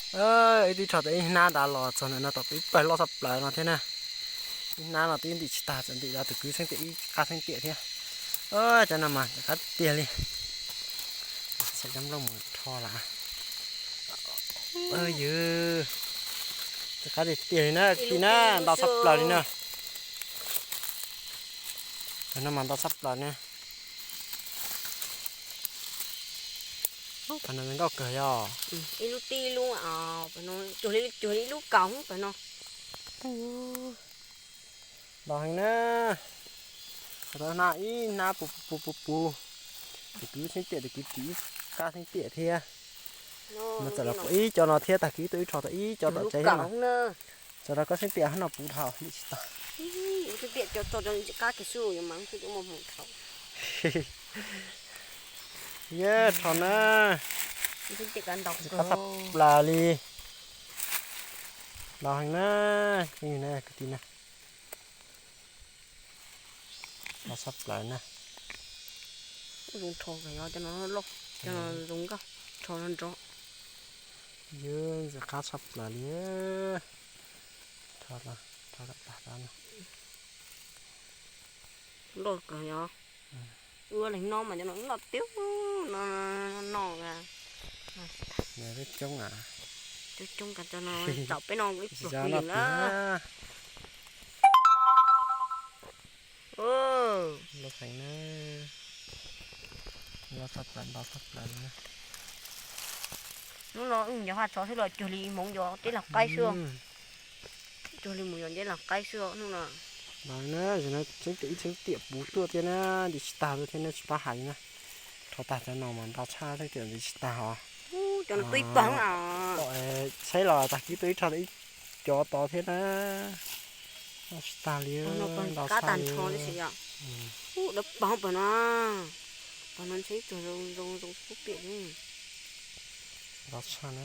Ib tug rho tau ib hnab nrad los txog ntawm no tom ib pawg loj tshaj plaws no thiab na. Ib hnab no twb ntim tsis tag, txawm ntim rau tus kwv xeeb tiam ib qab xeeb tiam thiab. Cov no mas qab tiag li. Xav cov nplooj mus rho lawm. Ywg, qab tiag tiag li na, kwv tij na, ntau tshaj plaws li na. Cov no mas ntau tshaj plaws na. Pab no zoo nkauj kawg yog. Ib lub tib lub, cuag li ib lub kaus pab no. Ntau heev na. Tau hnab ib hnab puv puv puv puv. Tus kwv xeeb tiam, tus kwv ris ib qab xeeb tiam thiab. No txawm los puv ib co no thiab, tag kis tuaj wb rho tau ib co tom tsev thiab no. Txawm rau koj xeeb tiam hab no puv dhau li tsis tau. Xeeb tiam co txog rau qab kiag xwb yuav mas xwb mus dhau. Yog rho na. Qab tshaj plaws li. Ntau heev na, kwv tij na. Ntau tshaj plaws na. Zoo rho, cov no loj, cov no zoo nkauj, rho nrov. Yog ntxim qab tshaj plaws li. Rho, rho tag tag no. Loj kawg yog. Ua leeg no mas cov no loj tiag no, no. Coob, coob cov no, tau peb no ib pluag plig na. Loj heev na. Loj tshaj plaws, ntau tshaj plaws li na. Hnub no wb yos haj tshov xwb los cuag li mus yos teb lag qaib xwb. Cuag li mus yos teb lag qaib xwb hnub no. Los na, xeeb tiam ib xeeb tiam puv tuaj thiab na, ntim tsis tag tuaj thiab na, tsis paub hais li na. Rho tag cov no mas ntau tshaj, xeeb tiam ntim tsis tag hos. Cov no twb ib pawg. Saib los tag kis tuaj wb rho ib co tod thiab na. Tsis tag li, ntau tshaj li. Dawb paug pawg no, pawg no ntshe ib tug zoo zoo zoo pub piam li. Ntau tshaj na.